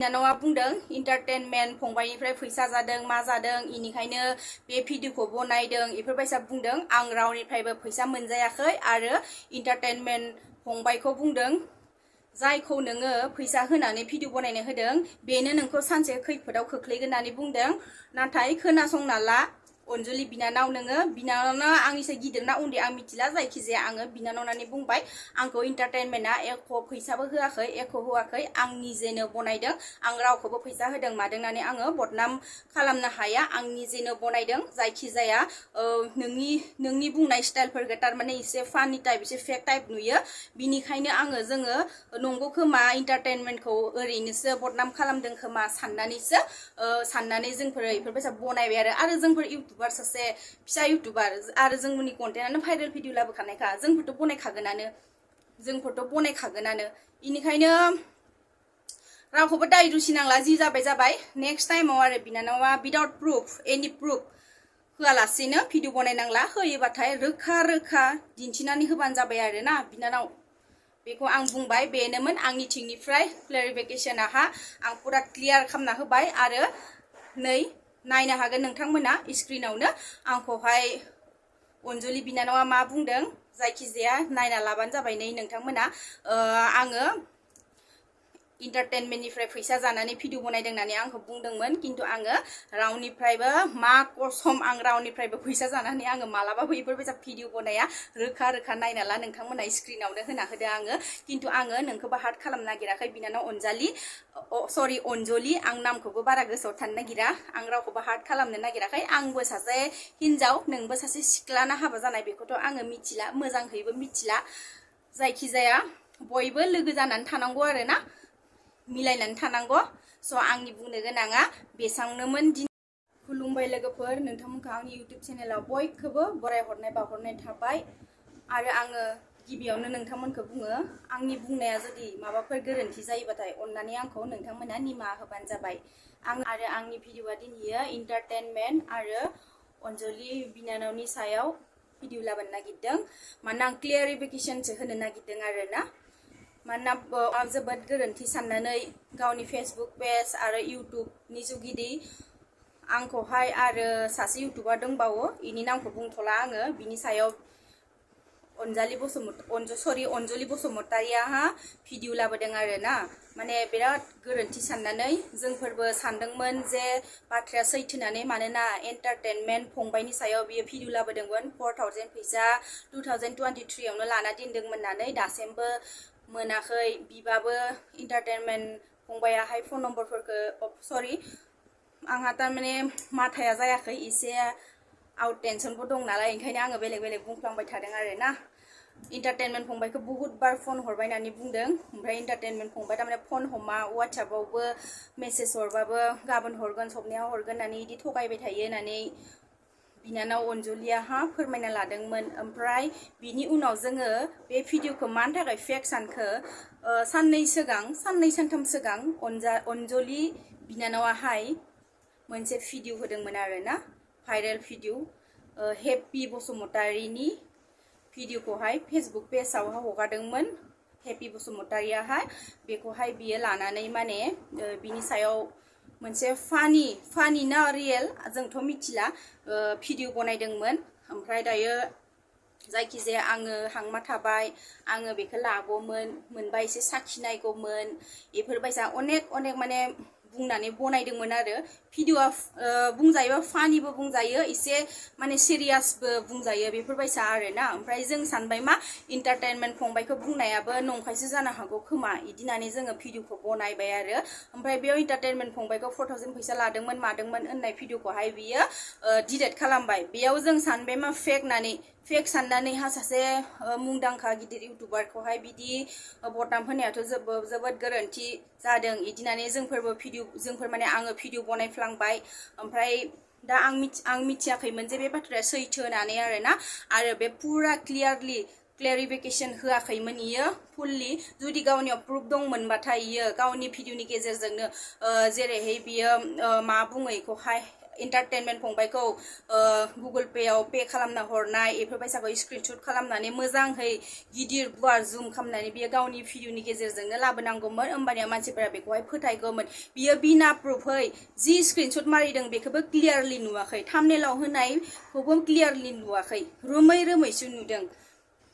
बिनानावा बुंदों इन्टारटेनमेन्ट फंबायनिफ्राय फैसा जादों मा जादों इनिखायनो बे भिडिअखौ बनायदों इफोरबायसा बुंदों आं रावनिफ्रायबो फैसा मोनजायाखै आरो इन्टारटेनमेन्ट फंबायखौ बुंदों जायखौ नोङो फैसा होनानै भिडिअ बनायनो होदों बेनो नोंखौ सानसे खैफोदाव खोख्लैगोन होननानै बुंदों नाथाय खोनासंना ला अनजुलि बिनानाव नोङो बिनानावना आंनिसाय गिदिरना उन्दै आं मिथिला जायखिजाया आङो बिनानाव होननानै बुंबाय आंखौ इन्टारटेनमेन्टआ एख फैसाबो होआखै एख होआखै आं निजेनो बनायदों आं रावखौबो फैसा होदों मादों होननानै आङो बदनाम खालामनो हाया आं निजेनो बनायदों जायखिजाया नोंनि बुंनाय स्टाइलफोरखौ तारमाने एसे फानि टाइप एसे फेक टाइप नुयो बिनिखायनो जोङो नंगौ खोमा इन्टारटेनमेन्टखौ ओरैनोसो बदनाम खालामदों खोमा साननानै जोंफोर इफोरबायसा बनायबाय आरो जोंफोर इउटुबार सासे फिसा इउटुबार आरो जोंनि कन्टेन्टआनो भाइरेल भिडिअ लाबोखानायखा जोंफोरथ' बनायखागोनानो इनिखायनो रावखौबो दाय रुसिनांला जि जाबाय नेक्स्ट टाइमाव आरो बिनानावा विदाउट प्रुफ एनि प्रुफ होआलासेनो भिडिअ बनायनांला होयोबाथाय रोखा दिन्थिनानै होबानो जाबाय आरो ना बिनानाव बेखौ आं बुंबाय बेनोमोन आंनि थिंनिफ्राय क्लेरिफिकेशनआ आं पुरा क्लियार खालामना होबाय आरो नै नायनो हागोन नोंथांमोना स्क्रिनावनो आंखौहाय अनजुलि बिनानावा मा बुंदों जायखिजाया नायना लाबानो जाबाय नै नोंथांमोना आङो इन्टारटेनमेन्टनिफ्राय फैसा जानानै भिडिअ बनायदों होननानै आंखौ बुंदोंमोन किन्तु आङो रावनिफ्रायबो मा कसम आं रावनिफ्रायबो फैसा जानानै आङो मालाबाबो इफोरबायसा भिडिअ बनाया रोखा नायना ला नोंथांमोना स्क्रिनावनो होना होदो आङो किन्तु आङो नोंखौबो हार्ट खालामनो नागिराखै बिनानाव अनजलि आं नामखौबो बारा गोसोआव थानो नागिरा आं रावखौबो हार्ट खालामनो नागिराखै आंबो सासे हिनजाव नोंबो सासे सिख्लाना हाबा जानाय बेखौथ' आङो मिथिला मोजांहैबो मिथिला जायखिजाया बयबो लोगो जानानै थानांगौ आरो ना मिलायनानै थानांगौ स' आंनि बुंनो गोनाङा बेसांनोमोन खुलुमबाय लोगोफोर नोंथांमोनखौ आंनि इउटुब चेनेलाव बयखौबो बरायहरनाय बावहरनाय थाबाय आरो आङो गिबियावनो नोंथांमोनखौ बुङो आंनि बुंनाया जुदि माबाफोर गोरोन्थि जायोबाथाय अन्नानै आंखौ नोंथांमोना निमाहा होबानो जाबाय आंनि भिडिअआ दिनैयो इन्टारटेनमेन्ट आरो अनजलि बिनानावनि सायाव भिडिअ लाबोनो नागिरदों मानोना आं क्लियारिफिकेशनसो होनो नागिरदों आरो ना मानोना आं जोबोद गोरोन्थि साननानै गावनि फेसबुक पेज आरो इउटुबनि जुगिदि आंखौहाय आरो सासे इउटुबार दंबावो इनि नामखौ बुंथ'ला आङो बिनि सायाव अनजलि बसुमतारिया भिडिअ लाबोदों आरो ना माने बिराद गोरोन्थि साननानै जोंफोरबो सानदोंमोन जे बाथ्राया सैथोनानै मानोना एन्टारटेनमेन्ट फंबायनि सायाव बियो भिडिअ लाबोदोंमोन 4000 फैसा 2023 आवनो लाना दोनदोंमोन होननानै दासिमबो मोनाखै बिबाबो इन्टारटेनमेन्ट फंबायाहाय फन नम्बरफोरखौ सरि आंहा तारमाने माथाया जायाखै एसे आउट टेनसनबो दं नालाय ओंखायनो आङो बेलेग बुंफ्लांबाय थादों आरो ना इन्टारटेनमेन्ट फंबायखौ बहुत बार फन हरबाय होननानै बुंदों ओमफ्राय इन्टारटेनमेन्ट फंबाय तारमाने फन हमा वाट्सएपआवबो मेसेज हरबाबो गाबोन हरगोन सबनिया हरगोन होननानै इदि थगायबाय थायो होननानै बिनानाव अनजलिया फोरमायना लादोंमोन ओमफ्राय बिनि उनाव जोङो बे भिडिअखौ मानि थाखाय फेक सानखो साननै सानथाम सिगां अनजलि बिनानावाहाय मोनसे भिडिअ होदोंमोन आरो ना भाइरेल भिडिअ हेपि बसुमतारिनि भिडिअखौहाय फेसबुक पेजाव हगारदोंमोन हेपि बसुमतारियाहाय बेखौहाय बियो लानानै माने बिनि सायाव मोनसे फानि ना रियेल जोंथ' मिथिला भिडिअ बनायदोंमोन ओमफ्राय दायो जायखिजाया आङो हांमा थाबाय आङो बेखौ लागौमोन मोनबा एसे साखिनायगौमोन बेफोरबायसा अनेक माने बुंनानै बनायदोंमोन आरो भिडिअआ बुंजायोबा फानिबो बुंजायो एसे माने सिरियासबो बुंजायो बेफोरबायसा आरो ना ओमफ्राय जों सानबाय मा इन्टारटेनमेन्ट फंबायखौ बुंनायाबो नंखायसो जानो हागौ खोमा इदि होननानै जोङो भिडिअखौ बनायबाय आरो ओमफ्राय बेयाव इन्टारटेनमेन्ट फंबायखौ 4000 फैसा लादोंमोन मादोंमोन होननाय भिडिअखौहाय बियो डिलिट खालामबाय बेयाव जों सानबाय मा फेक साननानैहा सासे मुंदांखा गिदिर इउटुबारखौहाय बिदि बदनाम होनायाथ' जोबोद गोरोन्थि जादों इदि होननानै जोंफोर माने आङो भिडिअ बनायफ्लांबाय ओमफ्राय दा आं मिथियाखैमोन जे बे बाथ्राया सैथो होननानै आरोना आरो बे पुरा क्लियारिफिकेशन होआखैमोन इयो फुल्लि जुदि गावनियाव प्रुफ दंमोनबाथाय इयो गावनि भिडिअनि गेजेरजोंनो जेरैहाय बियो मा बुङो बेखौहाय एन्टारटेनमेन्ट फंबायखौ गुगल पे आव पे खालामना हरनाय बेफोरबायसाखौ स्क्रिनशट खालामनानै मोजाङै गिदिर गुवार जुम खालामनानै बियो गावनि भिडिअनि गेजेरजोंनो लाबोनांगौमोन होमबानिया मानसिफोरा बेखौहाय फोथायगौमोन बियो बिना प्रुफै जि स्क्रिनशट मारिदों बेखौबो क्लियारलि नुवाखै थाम्बनेलाव होनायखौबो क्लियारलि नुवाखै रोमै रोमैसो नुदों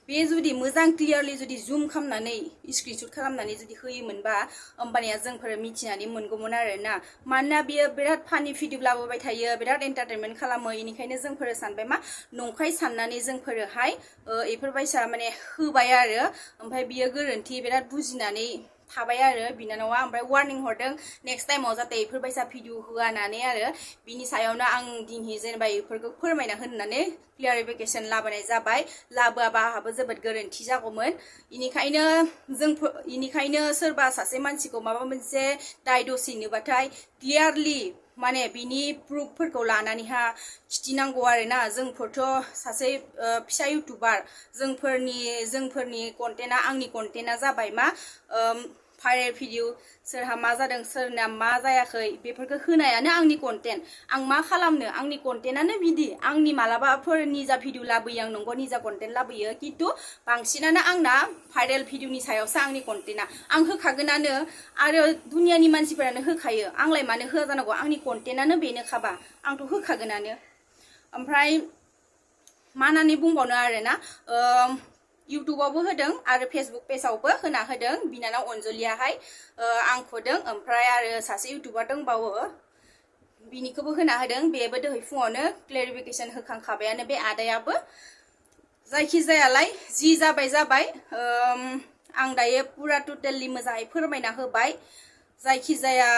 बे जुदि मोजां क्लियारलि जुदि जुम खालामनानै स्क्रिनशट खालामनानै जुदि होयोमोनबा होमबानिया जोंफोर मिथिनानै मोनगौमोन आरोना मानोना बियो बिराद फानि भिडिअ लाबोबाय थायो बिराद एन्टारटेनमेन्ट खालामो इनिखायनो जोंफोर सानबाय मा नंखाय साननानै जोंफोरहाय बेफोरबायसा माने होबाय आरो ओमफ्राय बियो गोरोन्थि बिराद बुजिनानै थाबाय आरो बिनानावा ओमफ्राय वार्निं हरदों नेक्स्ट टाइमाव जाहाथे बेफोरबायसा भिडिअ होआ होननानै आरो बिनि सायावनो आं दिनै जेनेबा बेफोरखौ फोरमायना होननानै क्लियारिफिकेसन लाबोनाय जाबाय लाबोआबा आंहाबो जोबोद गोरोन्थि जागौमोन इनिखायनो सोरबा सासे मानसिखौ माबा मोनसे दाय दसि नुबाथाय क्लियारलि माने बिनि प्रुफफोरखौ लानानैहा खिथिनांगौ आरोना जोंफोरथ' सासे फिसा इउटुबार जोंफोरनि कन्टेन्टआ आंनि कन्टेन्टआ जाबाय मा भाइरेल भिडिअ सोरहा मा जादों सोरना मा जायाखै बेफोरखौ होनायानो आंनि कन्टेन्ट आं मा खालामनो आंनि कन्टेन्टआनो बिदि आंनि मालाबाफोर निजा भिडिअ लाबोयो आं नंगौ निजा कन्टेन्ट लाबोयो खिन्थु बांसिनानो आंना भाइरेल भिडिअनि सायावसो आंनि कन्टेन्टआ आं होखागोनानो आरो दुनियानि मानसिफोरानो होखायो आंलाय मानो होआ जानांगौ आंनि कन्टेन्टआनो बेनोखाबा आंथ' होखागोनानो ओमफ्राय मा होननानै बुंबावनो आरोना इउटुबावबो होदों आरो फेसबुक पेजावबो होना होदों बिनानाव अनजलियाहाय आंखौदों ओमफ्राय आरो सासे इउटुबार दंबावो बिनिखौबो होना होदों बेबो दहाय फुङावनो क्लेरिफिकेसन होखांखाबायानो बे आदायाबो जायखिजायालाय जि जाबाय आं दायो पुरा टटेलि मोजाङै फोरमायना होबाय जायखिजाया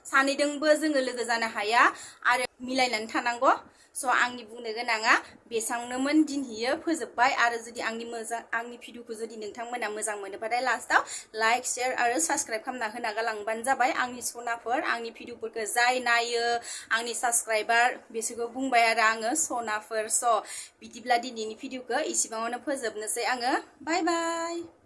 सानैदोंबो जोङो लोगो जानो हाया आरो मिलायनानै थानांगौ स' आंनि बुंनो गोनाङा बेसांनोमोन दिनहियो फोजोबबाय आरो जुदि आंनि भिडिअखौ जुदि नोंथांमोना मोजां मोनोबाथाय लास्टाव लाइक शेयार आरो साबस्क्राइब खालामना होना गालांबानो जाबाय आंनि सनाफोर आंनि भिडिअफोरखौ जाय नायो आंनि साबस्क्राइबार बिसोरखौ बुंबाय आरो आङो सनाफोर स' बिदिब्ला दिनैनि भिडिअखौ इसिबाङावनो फोजोबनोसै आङो बाय बाय